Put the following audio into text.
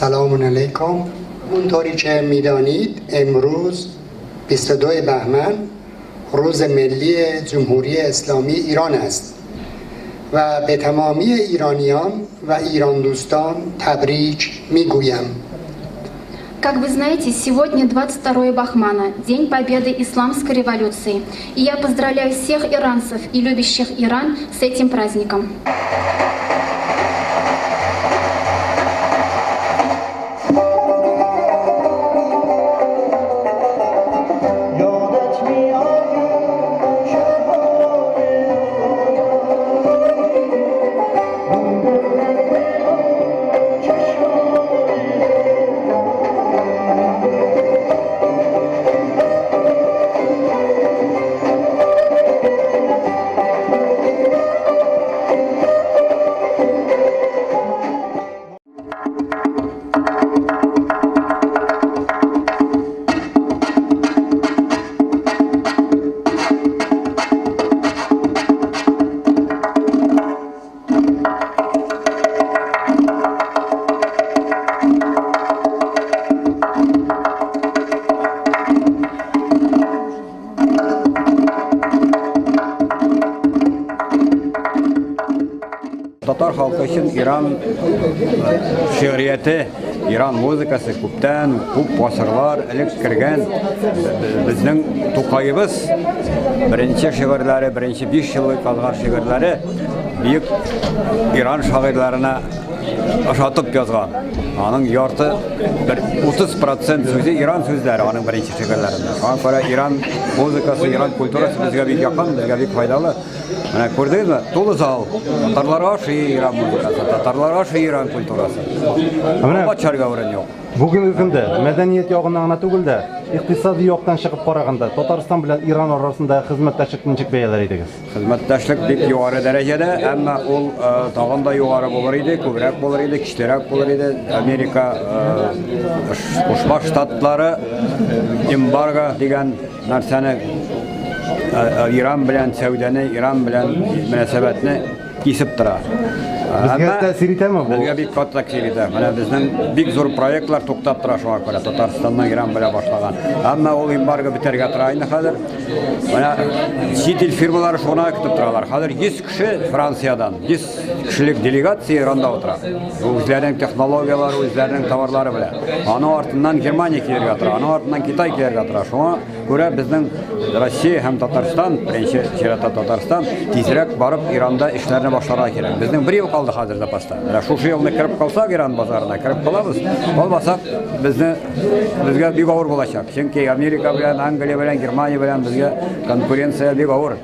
سلام علیکم. اونطوری که میدانید امروز 22 بهمن روز ملی جمهوری اسلامی ایران است و به تمامی ایرانیان و ایران دوستان تبریک میگویم. Как вы знаете, сегодня 22 Бахмана, День Победы Исламской революции. И я поздравляю всех иранцев и любящих Иран с этим праздником. Татар халкы өчен Иран шигърияте, Иран музыкасы күптән, күп гасырлар элек кергән. Безнең Тукаебыз беренче шигырьләре, беренче 5 еллык калган шигырьләре бөек Иран шагыйрьләренә ошатып язган. Аның ярты бер 30% сүзе Иран сүзләре аның беренче шигырьләрендә. Шуңа күрә Иран музыкасы, Иран культурасы безгә бик якын, безгә бик файдалы. Менә күрдегезме? Тулы зал. Татарларга ошый Иран музыкасы, татарларга ошый Иран культурасы. Менә Качарга урын юк. Бүгенге көндә мәдәният ягыннан гына түгел дә, икътисади яктан чыгып караганда, Татарстан белән Иран арасындагы хезмәттәшлекне ничек бәяләр идегез? Хезмәттәшлек бик югары дәрәҗәдә, әмма ул тагын да югары булыр иде, күбрәк булыр иде, көчлерәк булыр иде. Америка Кушма Штатлары эмбарго дигән нәрсәне Иран белән сәүдәне, Иран белән мөнәсәбәтне кисеп тора. Безгә тәэсир итәме бу? Безгә бик каты тәэсир итә. Менә безнең бик зур проектлар туктап тора шуңа күрә Татарстанның Иран белән башлаган. Әмма ул эмбарго бетәргә тора инде хәзер. Менә чит ил фирмалары шуны көтеп торалар. Хәзер 100 кеше Франциядән, 100 кешелек делегация Иранда утыра. Үзләренең технологияләре, үзләренең товарлары белән. Аның артыннан Германия килергә тора, аның артыннан Китай килергә тора. Шуңа күрә безнең Россия һәм Татарстан, беренче чиратта Татарстан, тизрәк барып Иранда эшләрне башларга кирәк. Безнең бер ел калды хәзер запаста. Менә шушы елны кереп калсак Иран базарына кереп калабыз. Булмасак безгә бик авыр булачак. Чөнки Америка белән, Англия белән, Германия белән безгә конкуренция бик авыр.